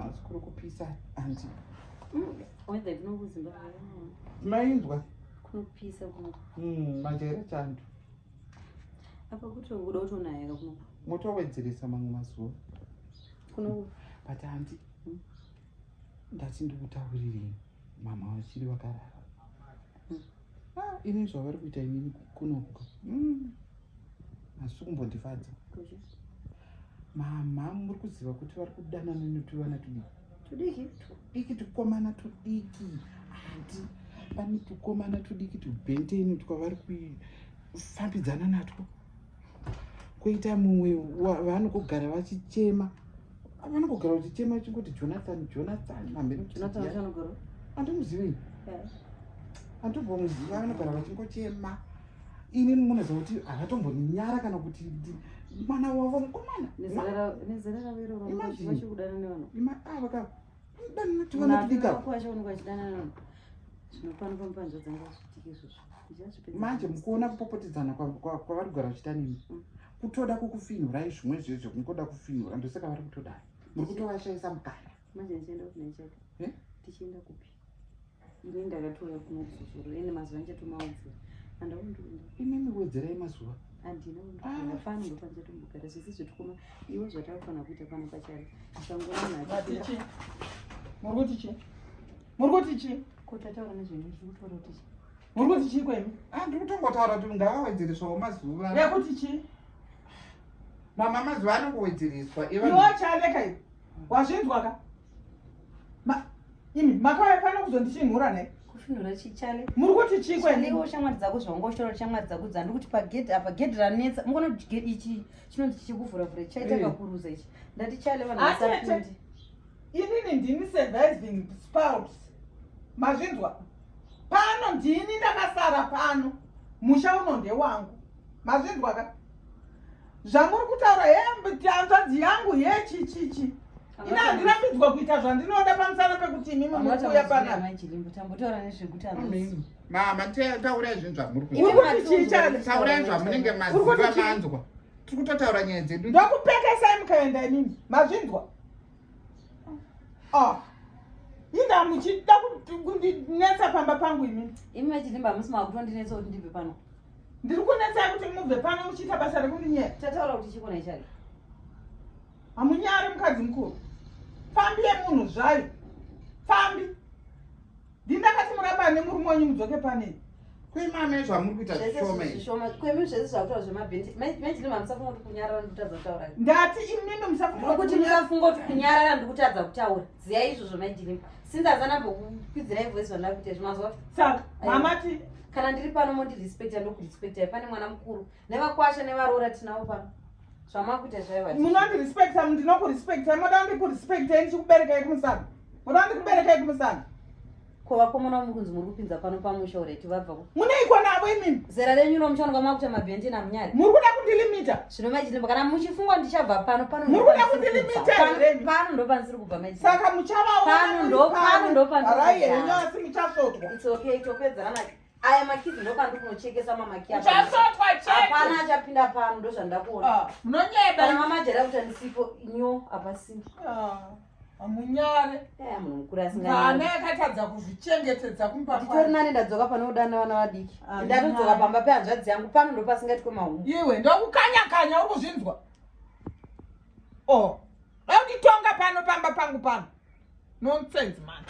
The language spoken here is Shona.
Asi kuri kupisa handi. Weather kuno kuZimbabwe. Mainzwa? Kunopisa kuno. Majaira chando. Apa kuti kuda kutonaya kuno. Motowedzeresa mamwe mazuva. Kuno. But handi. Ndati ndikutaurirei mama vachiri vakarara. Ah, ini zvavari kuita inini kunoku. Hazvisi kumbondifadza. Mama muri kuziva kuti vari kudanana netuvana tudiki. Tudiki? Tudiki tukomana tudiki. Handi pane tukomana tudiki tubhenteni twavari kufambidzana natwo. Koita mumwe vanogara vachichema. Vanogara vachichema vachingoti Jonathan Jonathan mamheno. Jonathan anogara? Handimuzivi. Handitombomuziva, vanogara vachingochema. Ini munoziva kuti havatomboninyara kana kuti mwana wavo mukomana. Nezera ravo iroro vachikudana nevanhu. Vakadanana tuvana tudiki ava. Kwacho vachidana nevanhu. Zvinopano pamupanzva dzanga zviitike izvozvo. Manje mukuona kupopotedzana kwavari kugara vachiita nemi. Kutoda kukufinhurai zvimwe zvezvo kungoda kufinhura ndosaka vari kutodaro. Muri kutovashaisa mukana. Manje ndichienda kupi naichaka? Tichienda kupi? Ini ndakatouya kuno kuzozoro ende mazuva andichatomawedzera. Handakundoenda. Imimi wedzerai mazuva. Handina kundoenda pano ndopandichatombogara zvese zvetukoma iwe zvatakufanira kuita pano pachari. Usangoona Mati chii? Muri kuti chii? Muri kuti chii? Ko tataura nezvenyu ndiri kutaura kuti chii? Muri kuti chii kwemi? Ah, ndiri kutongotaura kuti ngavawedzereswawo mazuva. Ekuti chii? Mama mazuva anongowedzereswa. Iwe chaleka iwe. Wazvinzwa ka? Imi makauya pano kuzondichinhura ne? Kufinhura chichale. Muri kuti chii kwemi? Iwe shamwari dzako zvawanga uchitaura kuti shamwari dzako dzandi kuti pagedhi apa gedhi ranetsa. Munoona kuti gedhi ichi chinonzi chichikuvhura vhura chaita kakuruza ichi. Ndati chale vanhu vasapinde. Inini ndini surviving spouse. Mazvinzwa? Pano ndini ndakasara pano. Musha uno ndewangu. Mazvinzwa ka? Zvamuri kutaura he hanzvadzi yangu he chichichi. Ini handirambidzwa kuita zvandinoda pamusana pekuti imimi muri kuuya panapa. Tambotaura nezvekuti hanzvadzi. Mama taurai zvinhu zvamuri kuita. Uri kuti chii chale? Taurai zvamunenge maziva manzwa. Tiri kutotaura nyaya dzedu. Ndokupekesai mukaenda imimi. Mazvinzwa? Ah. Inda muchida kundinetsa pamba pangu imimi. Imi machitimba hamusi makutondinetsa kuti ndibve pano. Ndiri kunetsai kuti mubve pano muchiita basa rekundinyera. Tataura kuti chikona ichari. Hamunyari mukadzi mukuru. Pfambi yemunhu zvayo. Pfambi. Ndindakati murambane murume wenyu mudzoke panei. Kwemame zvamuri kuita zvishoma izvi. Zvishoma. Kwemi zvese zvakutaura zvemabhendi. Maitile musafunga kuti kunyarara ndikutadza kutaura. Ndati imimi musafunga kuti musafunga kuti kunyarara ndikutadza kutaura. Ziyai izvozvo maitile. Since azana mbokukwidzirai voice zvandakuita izvi mazwa. Saka mama ti kana ndiri pano mondirespecta ndokurespectai pane mwana mukuru nevakwasha nevaroora tinavo pano. Zvamakuita zvaiva. Munondirespecta ndinokurespectai moda ndikurespectai ndichikuberekai kumusana. Moda ndikuberekai kumusana. Ko vakomana muri kunzi muri kupinza pano pamusha ureti vabva ku. Muneiko navo imimi? Zera renyu no muchaonekwa makuita mabhendi namunyari. Muri kuda kundilimita? Zvino machilimba kana muchifunga ndichabva pano pano. Muri kuda kundilimita here? Pano ndo pandisiri kubva machilimba. Saka muchavaona pano ndo pano ndo pandiri. Harai henyu asi muchasvotwa. It's okay topedzerana. Aya makizi ndo pandiri kunochekesa mamaki apa. Muchasvotwa chete. Hapana achapinda pano ndo zvandakuona. Ah, munonyeba. Kana mama jera kuti andisipo nyo hapasina. Ah. Hamunyare. Eh, munhu mukuru asinganyare. Mwana yakatadza kuzvichengetedza kumba kwake. Nditori nani ndadzoka pano kudana vana vadiki. Ndatodzoka pamba pehanzvadzi yangu pano ndopasingaitwe mahumbwe. Iwe ndokukanya kanya uri kuzvinzwa. Oh. Dai unditonga pano pamba pangu pano. Nonsense man.